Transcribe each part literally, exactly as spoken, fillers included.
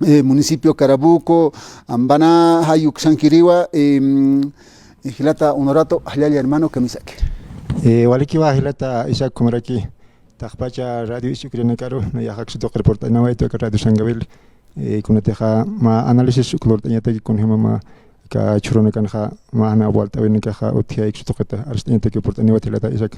eh, municipio Carabuco, Ambaná, jay uksankiriwa, em, jilata Honorato, jallalla hermano, kamisaki. Eh, walikiwa jilata Isaac, kumaraki, taqpacha radio Ich'ukirinakaru, nayaxa uksa tuqi report'añawaytu aka Radio San Gabriel, eh, kunatixa mä análisis uk lurt'añataki kunjäma mä aka jichhürunakanxa mä jan walt'äwinakaxa utji uksa tuqita arst'añataki purt'aniwayt jilata Isaac.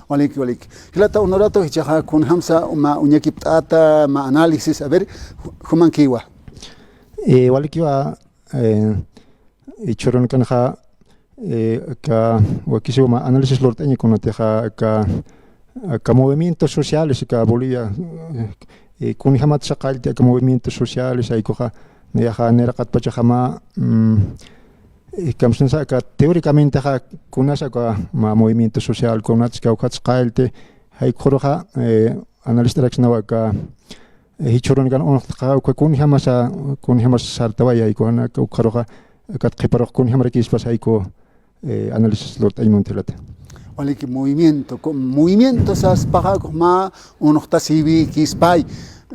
Waliki, waliki. Jilata Honorato, jichhaxa kunjamsa mä uñakipt'ata, mä análisis, a ver, ju-, jumankiwa. Eh, walikiwa, eh, jichhürunakanxa, eh, aka wakisiwa mä análisis lurt'aña kunatixa aka, aka movimientos sociales aka Bolivia, eh, kunjamatsa qallti aka movimientos sociales, jaykuxa, nayaxa niraqatpachaxa mä, mm, eh, kamsnasa aka teóricamentexa kunas aka mä movimiento social, kunats kawkhats qallti, jaykuruxa, eh, analist'araksnawa aka, eh, jichhürunkan uñt'xa, uka kunjamasa, kunjamasa sartaway jaykuxa, ukxaruxa, akat qhiparux kunjamarakispas jayku, eh, análisis lurt'añ munta jilata. Waliki movimiento, co-, movimiento saspaxa, mä uñt'asiwikispay,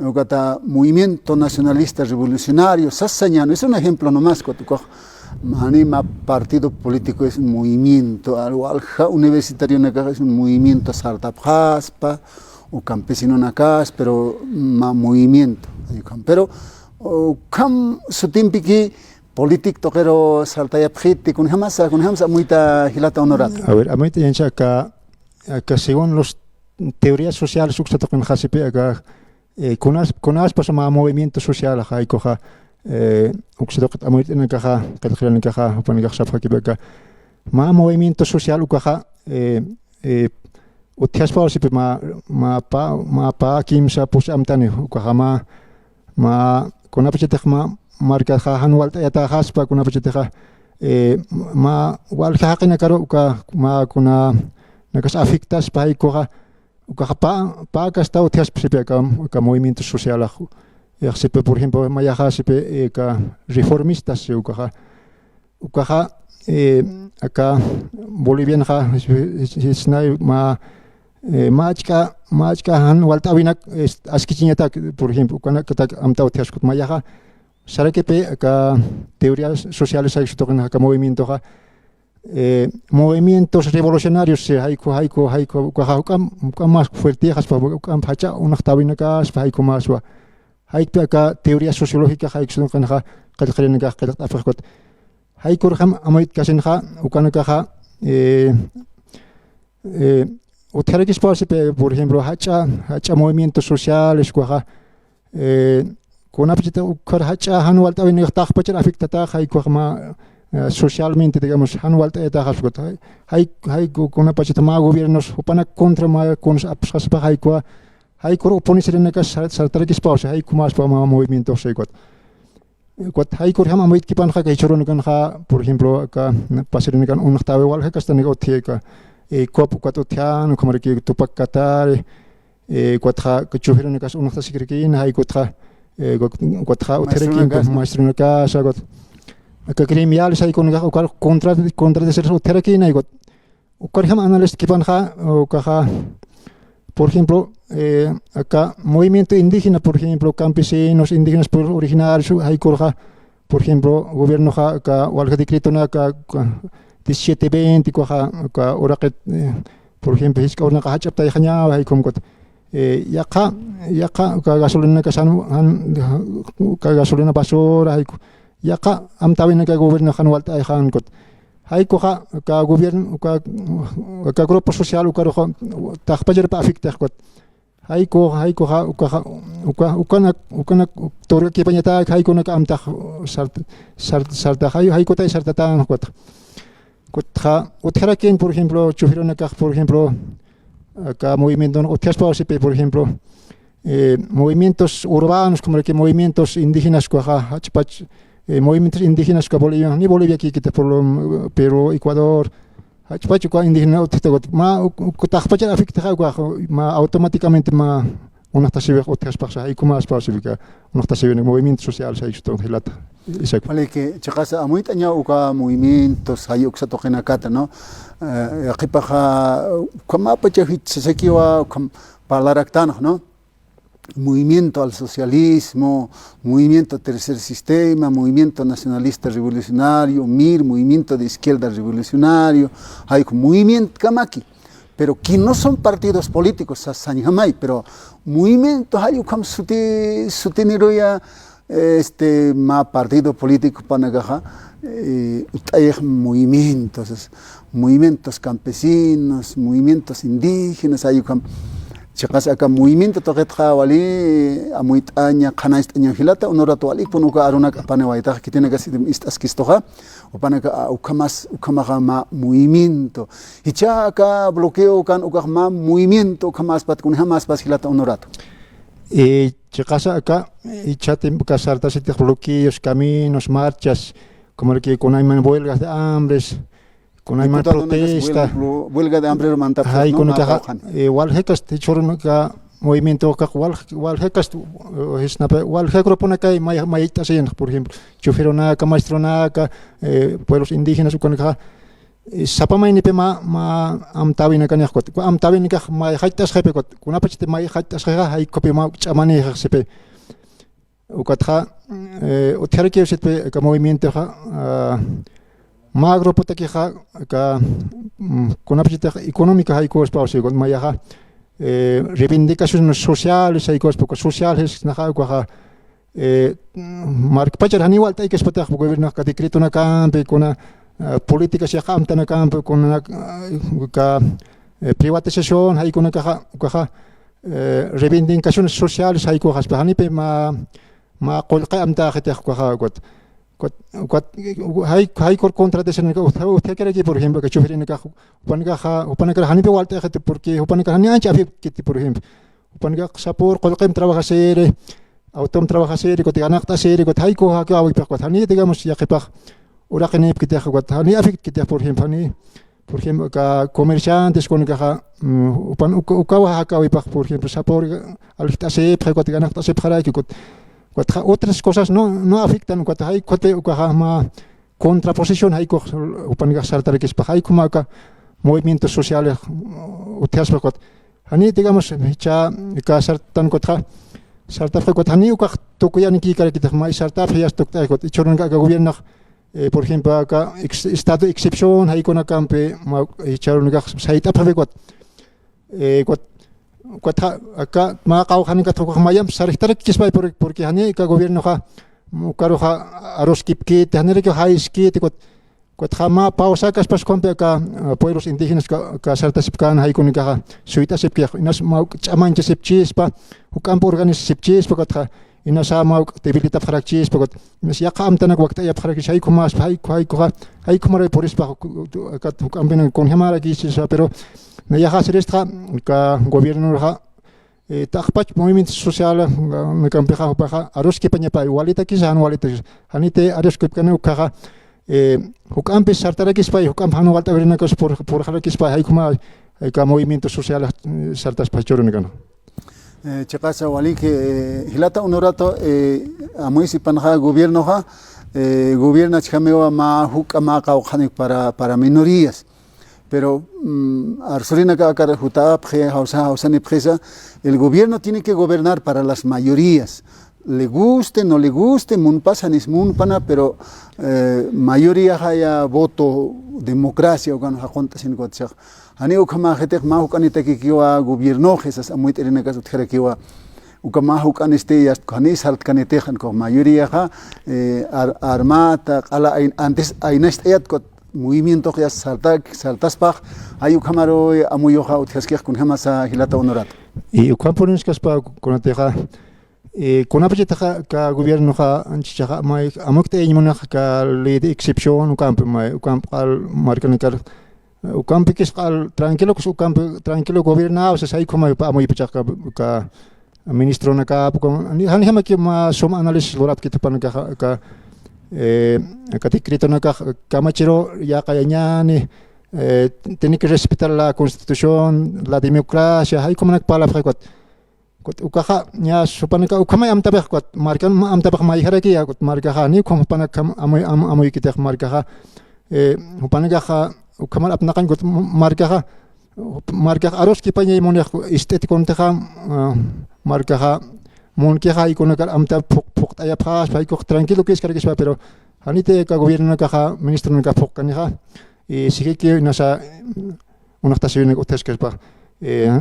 ukata movimiento nacionalista revolucionario, sasaña, ¿no? Es un ejemplo nomás, ukat ukax, mani mä partido político es un movimiento, al, walja universitarionakax es un movimiento sartapxaspa, o campesinonakas, pero mä movimiento, pero, o, ukham sutimpiki, político tuqiru sartayapxiti, kunjamasa, kunjamsa amuyta jilata Honorato. A ver, amuyt'añañcha aka, aka según los teorías sociales uksa tuqinxasipi aka, eh, kunas, kunaspas mä movimiento social jaykuxa, eh, uksa tuqit amuyt'inakaxa, qillqarinakaxa, jupanakax sapxakipi aka, mä movimiento social ukaxa, eh, eh, utjaspaw sipi mä, mä pä, mä pä kimsa pusi amtani, ukaxa mä, mä kunapachatix mä markaxa jan walt'ayataxaspa, kunapachatix, eh, mä walja jaqinakaru uka mä kunanakas afectaspa jaykuxa, ukaxa pä, pä kasta utjaspa sipi aka, aka movimiento socialax. Ix sipi, por ejemplo, mayaxa sipi, eh, aka reformistas si ukaxa, ukaxa, eh, aka Bolivianxa, jisnay mä, eh, mä jach'a, mä jach'a jan walt'äwinak, es-, askichiñatak, por ejemplo, ukanakatak amtaw utjaspa, mayaxa, sarakipi aka teorías sociales jaykusa tuqin aka movimientoxa, eh, movimientos revolucionarios, si jayku, jayku, jayku, ukaxa juk'am, juk'am más fuertexaspa, juk'am jach'a uñt'äwinakaspa, jayku maswa. Jaykupi aka teoría sociológica jaykusa tuqinxa qillqarinakax qillqt'apxi ukat. Jaykurjam amuytkasinxa, ukanakaxa, eh, eh, utjarakispaw sipi, por ejemplo, jach'a, jach'a movimientos sociales ukaxa, eh, kunapachatix ukhar jach'a jan walt'äwinakax taqpachar afectatax, jaykuxa mä, eh, socialmente, digamos, jan walt'ayataxaspa ukat. Jay, jay, jayku kunapachatix mä gobiernos jupanak contra mä kuns apsxaspa jaykuxa, jaykur upunisirinakax sar-, sartarakispaw si, jayku maspa mä movimientox si ukat. Ukat jaykurjam amuytkipanxa, aka jichhürunakanxa, por ejemplo, aka pasirinakan uñt'awi walja kastanak utji aka, eh, COP ukat utjan, ukhamaraki Tupac Katari, eh, ukatxa, aka chufirinakas uñt'asikirakïna, jaykutxa, eh, ukat-, ukatxa utjarakïna, maestronakas, ¿no? Maestronakas, ukat, aka gremiales, jaykunakax, ukar contra, contradecir utjarakïna, ukat, ukarjam analistkipanxa, ukaxa, por ejemplo, eh, aka movimiento indígena, por ejemplo, campesinos, indígenas, pueblos originarios, jaykurxa, por ejemplo, gobiernoxa aka walja decretonaka, aka diecisiete veinte, ukaxa, aka uraqit, eh, por ejemplo, jisk'a urunaka jach'aptayxañawa, jaykham ukat, eh, yaqha, yaqha, aka gasolinakas jan, jan, aka gasolina basura, jayku, yaqha amtäwinaka gobierno jan walt'ayxan ukat. Jaykuxa, aka gobierno, aka, aka grupo social ukaruxa, taqpacharpï afectax ukat. Jayku, jaykuxa, ukaxa, uka, ukanak, ukanak, turkakipañatak, jaykunak amtax, sart-, sart-, sartax, jay-, jaykutay sartatan ukat. Ukatxa, utjarakïn, por ejemplo, chufirunakax, por ejemplo, aka movimiento utjaspaw sipi, por ejemplo, eh, movimientos urbanos, como que movimientos indígenas, ukaxa, jach'pach, eh, movimientos indígenas, uka Bolivia, ni Bolivia kikita, por lo, Perú, Ecuador, jach'pach uka indígena utjta ukat, mä, uk-, uk-, taqpachar afectaxa ukax, mä, automáticamente mä, uñt'asiwix utjaspaxa, jayku maspa siwika, uñt'asiwinak movimientos sociales, jaykusa tuqin jilata. Exacto. Vale, que chiqasa amuyt'añaw uka movimientos, jay uksa tuqinakata, ¿no? Eh, yaqhipaxa, ukhamäpacha jich sasakiwa, ukham parlaraktanx, ¿no? Movimiento al Socialismo, Movimiento Tercer Sistema, Movimiento Nacionalista Revolucionario, MIR, Movimiento de Izquierda Revolucionario, jayku movimiento kamaki, pero que no son partidos políticos, sa-, sañjamay, pero movimiento jay ukham suti, sutiniruya, este, mä partido político panakaxa, eh, ut'ayix movimientos, movimientos campesinos, movimientos indígenas, jay ukham. Chiqas aka movimiento tuqitxa wali amuyt'aña, qhanañcht'aña jilata, unurat walikpun uka arunak apaniwaytax, khitinaka si ist'askistuxa, jupanaka, a, ukhamas, ukhamaxa mä movimiento. Jichha aka bloqueo kan ukax mä movimiento, ukhamaspat, kunjamaspas jilata unurat. Eh, chiqasa aka, eh, jichhatim aka sartasitix bloqueos, caminos, marchas, como el que kunayman huelgas de hambres, kunayman protesta. Huelga, huelga de hambre mantapxi, jay, ¿no? Kunakaxa, eh, waljakasti jichhürunaka movimiento kaq wal-, waljakasti, eh, jisnapa, waljak gruponakay may-, mayt'asiñax, por ejemplo, choferunaka, maestronaka, eh, pueblos indígenas, ukanakaxa, eh, sapa maynipi mä, mä amtäwinakanixa ukat. Amtäwinakax mayjayt'asxipi ukat. Kunapachati mayjayt'asxixa, jay ukhapi mä ch'amanïxax sipi. Ukatxa, eh, utjarakiw sitpi aka movimientoxa, ah, mä grupotakixa, aka, mm, kunapachati económica jaykuwaspaw siwa ukat, mayaxa, eh, reivindicaciones sociales jaykuwaspa, uka social jisnaxa ukaxa, eh, markpachar janiw walt'aykaspatix gobiernoxa aka decretonakampi, kuna, ah, políticas yaqha amtanakampi, kuna, ah, aka, eh, privatización jaykunakaxa, ukaxa, eh, reivindicaciones sociales jaykuxaspa, janipi mä, mä qullqi amtäxitix ukaxa, ukat, ukat, ukat, jay, jaykur contratacionaka utj-, utjakaraki, por ejemplo, aka choferinakax, jupanakaxa, jupanakar janipi walt'ayxiti, porque jupanakar jani ancha afectkiti, por ejemplo. Jupanakax sapür qullqim trabajasiri, autom trabajasiri, ukat ganaqt'asiri, ukat jayku jakäwipix, ukat jani, digamos, yaqhipax uraqinïpkitix, ukat jani afectkitix, por ejemplo, jani, por ejemplo, aka comerciantes kunakaxa, mm, jupan uka-, ukawa jakäwipax, por ejemplo, sapür aljt'asipxi, ukat ganaqt'asipxaraki, ukat, ukatxa otras cosas no, no afectan, ukat jay ukhati ukaxa mä contraposición jaykux jupanakax sartarakispa, jaykhuma aka movimientos sociales utjaspa ukat. Jani, digamos, jichha aka sartan ukatxa, sartapxi ukat, jani ukax tukuyanikïkarakitix, may sartapxi yasta ukt'ay ukat, jichhürunaka aka gobiernox, eh, por ejemplo, aka ex-, estado de excepción jaykunakampi, mä, jichhürunakax sayt'apxi ukat. Eh, ukat, ukatxa, aka mä qawqhanikat ukax mayamp sarjtarakkispay, por-, porque jani aka gobiernoxa, ukaruxa aruskipkiti, janirakiw jayskiti, ukat, ukatxa mä pawsäkaspas ukampi aka, ah, pueblos indígenas ka, ka sartasipkän jaykunakaxa, suyt'asipkix, inas mä ch'amañchasipchispa, juk'amp organizasipchispa, ukatxa, inasa mä uk debilitapxarakchispa, ukat, inas yaqha amtanak wakt'ayapxarakis, jaykhumasa, jay-, jaykuxa, jaykhumaraw purispa, ukat juk'ampinak kunjamarakïchispa, pero nayaxa siristxa, aka gobiernoxa, eh, taqpach movimiento social, ah, nakampixa jupaxa aruskipañapa, walitakisa, jan walitakisa, janiti aruskipkani ukaxa, eh, juk'ampi sartarakispa, juk'amp jan walt'awirinakas pur-, purxarakispa, jaykhuma, eh, aka movimiento social, eh, sartaspa jichhürunakana. Eh, chiqasa waliki, eh, jilata Honorato, eh, amuysipanxa gobiernoxa, eh, gobiernachjamiwa mä juk'a mä qawqhanik para, para minorías. Pero, mm, arsurinaka akar jutapxi, jawsa, jawsanipxisa, el gobierno tiene que gobernar para las mayorías. Le guste, no le guste, munpasa, nis munpana, pero, eh, mayoría jaya voto, democracia, ukan jaqunt'asin ukat sixa. Jani ukhamäxitix mä juk'anitakikiwa gobiernoxi sas amuyt'irinakas utjarakiwa. Uka mä juk'anisti yast jani sartkanitix, jan ukax mayoríaxa, eh, ar-, armata, q'ala ayn-, antes aynacht'ayat ukat movimientox yast sartak-, sartaspax, jay ukhamaruw amuyuxa utjaskix kunjamasa jilata Honorato. Y ukham puriskaspa kunatixa, eh, kunapachataxa aka gobiernoxa anchhichaxa may amukt'ayañamunax aka ley de excepción ukampi may, ukamp q'al markanakar, ukampikis q'al tranquilokus ukampi tranquilo gobiernawsa, jaykhuma amuypachaxa aka, aka ministronakap, jan, janjamaki mä sum análisis lurapkit jupanakaxa, aka, eh, aka decretonakax kamachiru yäqayañäni, eh, tiene que respetar la constitución, la democracia, jaykhumanak parlapxi ukat. Ukat ukaxa, ña jupanakax ukhamay amtapxi ukat, markan amtapxi mayjarakiya ukat, markaxa, ni ukham jupanakax am-, amuy-, am-, amuykitix markaxa, eh, jupanakaxa, ukhamar apnaqañ ukat, markaxa, markax aruskipañay munix ist'it kuntixa, ah, markaxa, Munkixa jaykunakar amta phuq-, phuqt'ayapxaspa, jaykux tranquilo kiskarakispa, pero janiti aka gobiernonakaxa, ministronakax phuqkanixa, y sijiki inasa unaxtasiwinak utjaskaspa. Eh,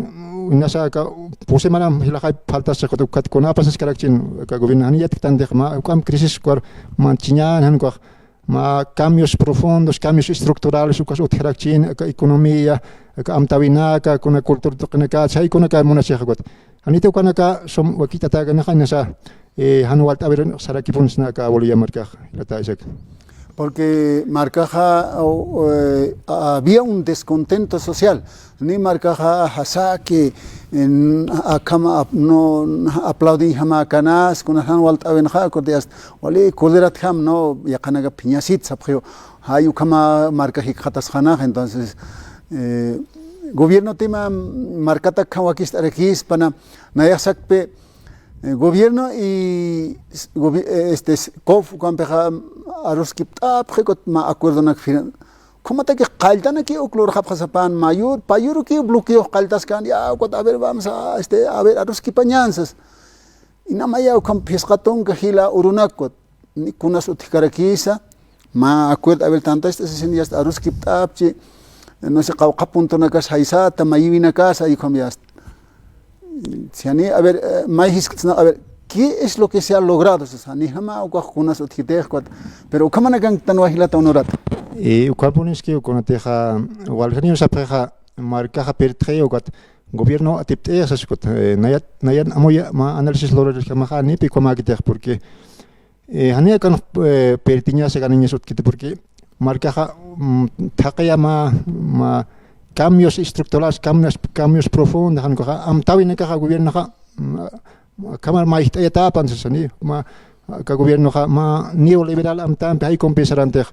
inasa aka pusimaram jilaxay faltasxakut ukat kunapasiskarakchin aka gobierno jani yatktantix mä juk'amp crisis ukar manchiñan jan ukax mä cambios profundos, cambios estructurales ukas utjarakchin aka economía, aka amtawinaka, kuna cultura tuqinaka, chaykunaka munasixa ukat. Janiti ukanaka sum wakit'atäkanixa inasa, eh, jan walt'äwir sarakipunsna aka Bolivia markax, jilata Isaac. Porque markaxa, o, eh, había un descontento social. Ni markaxa jasaki, en, akham ap-, no, aplaudiñjamakänas, kuna jan walt'äwinxa, ukat yast, wali, coleratjam, no, yaqhanaka phiñasit sapxiw. Jay ukhama marka jikxatasxanax, entonces, eh, gobierno tima markatak akham wakist'arakispana, nayax sakpi, eh, gobierno y s-, gobi-, eh, este, s-, COF ukampixa aruskipt'apxi, ukat mä acuerdonak firma. Ukhamataki qalltanaki uk lurxapxaspan, mayur, payuruki bloqueo qalltaskan, ya, ukat, a ver, vamos a, este, a ver, aruskipañan sas. Inamaya ukham phisqa tunka jila urunak, ukat. Ni kunas utjkarakisa, mä acuerdo, a ver, tanta este, este, yast aruskipt'apchi, no sé, qawqha puntonakas jaysata, mayiwinakas, ay ukham yast. Siani, a ver, eh, may jiskt'sna, a ver, ¿qué es lo que se ha logrado? Sasa, nijama ukax kunas utjkitix, ukat, pero ukhamanakantanwa jilata Honorato. Y ukapuniski, kunatixa, waljaniw sapxixa, markaxa pirtxi, ukat, gobierno atipt'ix sas, ukat, eh, nayat, nayat amuya, mä análisis lurarjamaxa, ni piku mäkitix, porque Eh, jani akan, eh, pertiñasa ganiñas utjkiti, porque markaxa, mm, thaqiyama, ma, cambios estructurales, cambios, cambios profundos, jan ukaxa, amtawinakaxa, gobiernoxa, mm, akham mayjt'ayatapan sasani, ma, aka gobiernoxa, mä neoliberal amtampi, jaykumpi sarantix,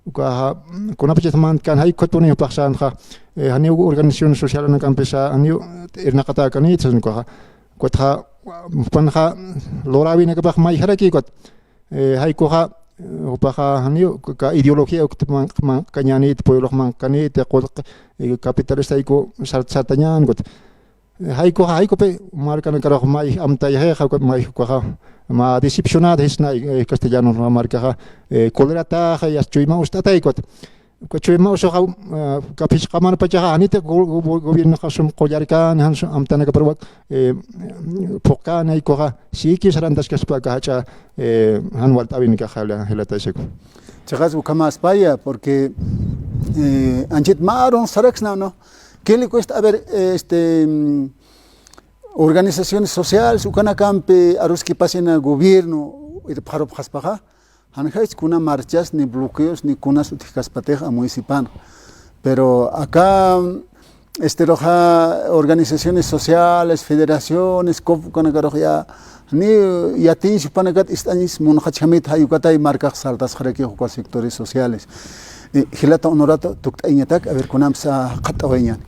ukaxa, mm, kunapachas mantkan, jay ukhapuni jupax sänxa, eh, jani organización social anakampisa, jani irnaqatäkanit sasan ukaxa, ukatxa, jupanxa, luräwinakapax mayjaraki, ukat, Eh, jaykuxa, eh, jupaxa, janiw, ka ideología ukt man-, manq'kañänit, pueblox manq'kanit, qullq, eh, capitalista jayku sart-, sartañän, ukat. Eh, jaykuxa, jaykupi markanakarux may amtayxixa, ukat may jukaxa, mä decepcionado jisna, eh, castellano markaxa, eh, colerataxa, yast chuyma ust'atay, ukat. Uka chuyma usuxa, ah, uka phisqa marpachaxa, janiti go-, go-, gobiernoxa sum qullarkani, jan sum amtanakapar wak, eh, phuqkani, jaykuxa, siki sarantaskaspa aka jach'a, eh, jan walt'äwinakaxa, jila-, jilata Isaac. Chiqas ukhamaspaya, porque, eh, anchhit mä arun saraksna, ¿no? ¿Qué le cuesta? A ver, este, mm, organizaciones sociales, ukanakampi aruskipasina gobierno, irpxarupxaspaxa, Janjaychi kuna marchas, ni bloqueos, ni kunas utjkaspatix amuysipan. Pero aka, este, ruxa organizaciones sociales, federaciones, COF ukanakarux ya, ni yatiñ jupanakat ist'añis munxachjamit jay ukatay markax saltasxaraki uka sectores sociales. Eh, jilata Honorato, tukt'ayañatak, a ver, kunamsa jaqhat'awayañan.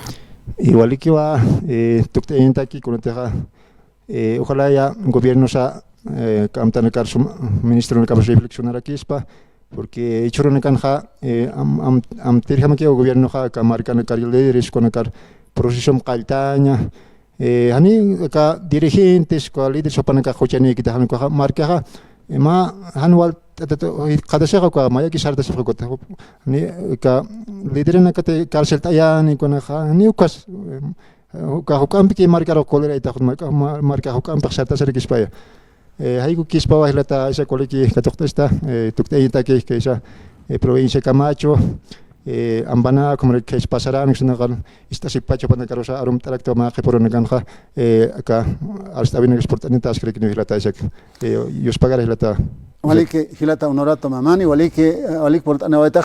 Igualikiwa, eh, tukt'ayañataki, kunatixa, Eh, ojalá ya gobiernosa, eh, amtanakar sum-, ministronakapas reflexionarakispa, porque jichhürunakanxa, eh, am-, am-, amtirjamakiw gobiernoxa aka markanakar líderes ukanakar procesomp qalltaña, eh, jani aka dirigentes, uka líderes jupanakax juchanïkiti jan ukaxa, markaxa, eh, mä jan wal, ta, ta, ta, qhatasixa uka mayaki sartasipxi ukat, jani aka lideranakati carcelt'ayani ukanaxa, jani ukas, eh, Uka juk'ampiki markarux coleraytax, marka, ma-, marka juk'ampix sartasarakispaya. Eh, jaykukispawa jilata Isaac, waliki katuqt'ista, eh, tukt'ayañataki kaysa, eh, provincia Camacho, eh, Ambaná, como que pasaran, sinaqa ist'asippacha panakarusa arumt'arakta mä qhipurunakanxa, eh, aka arst'awinakis purt'anita askarakiña jilata Isaac. Eh, yuspagara jilata. Waliki, jilata Honorato Mamani, waliki, eh, waliki purt'anawayta